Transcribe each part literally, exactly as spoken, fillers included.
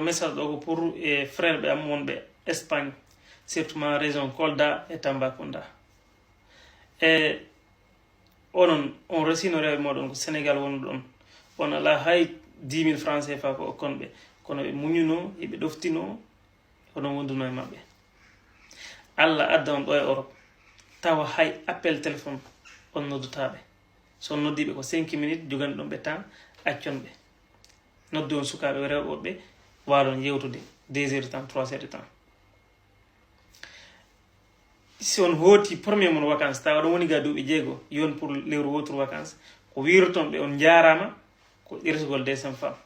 Message ɗo ko pour e frère ɓe am wonɓe Espagne, surtout ma région Kolda e Tambacounda. E onon, on resino rewɓe moɗon ko Sénégal wonuɗon. On ala hay dix mille francs C F A ko okkon ɓe. Kono ɓe muñuno, hiɓe ɗoftino, oɗon wonduno e maɓɓe. Allah adda on ɗo e Europe, tawa hay appel téléphone on noddutaɓe. So on noddiɓe ko cinq minutes, jogani ɗon ɓe temps, accon ɓe. Noddu on sukaaɓe rewɓe woɓɓe, waalon yewtude deux heures de temps, trois heures de temps. Si on hooti premier mon vacances, tawa ɗon woni ga duuɓi jeego, yon pour lewru woturu vacances, ko wiroton ɓe on njaaraama, ko resugol deuxième femme.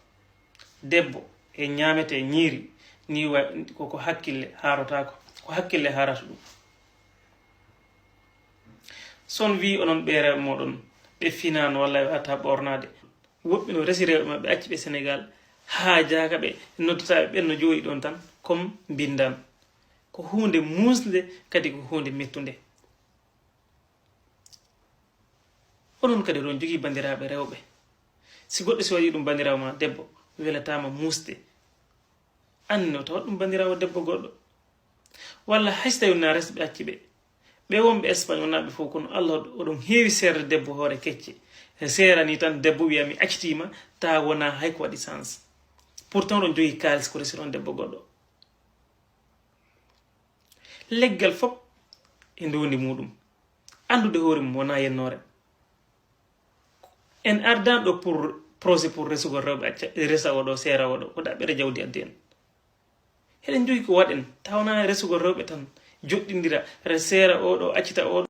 Debbo e ñaamete ñiiri, ni wa-, ko, ko hakkille haarotaako, ko hakkille haarata ɗum. So on wi onon ɓe rewɓe moɗon, ɓe finaano walla ɓe wata ɓornaade. Woɓɓe no resi rewɓe maɓɓe, acci ɓe Sénégal, haajaaka ɓe, noddata ɓe, ɓen no jooɗi ɗon tan, comme mbindan. Ko huunde muusnde, kadi ko huunde mettunde. Onon kadi oɗon jogii banndiraaɓe rewɓe. Si goɗɗo si waɗi ɗum banndiraawo ma debbo, welataama muusde. Anne o tawat ɗum banndiraawo debbo goɗɗo. Walla hay so tawi na resɓe acci ɓe. Ɓe wonɓe Espagne wonaaɓe fof, kono Allah oɗon heewi seerde debbo hoore kecce. Seerani tan debbo wiya mi accitiima, ta wona hay ko waɗi sens. Pourtant oɗon jogii kaalis ko resiron debbo goɗɗo. Leggal fof e ndondi muɗum. Anndude hoore mum wona yennoore. En ardan ɗo pour projet pour resugol rewɓe acca, resa oɗo, seera oɗo, ko ɗaɓɓere jawdi addi en. Eɗen jogii ko waɗen, taw wona resugol rewɓe tan, joɗɗindira, re-, seera oɗo, accita oɗo.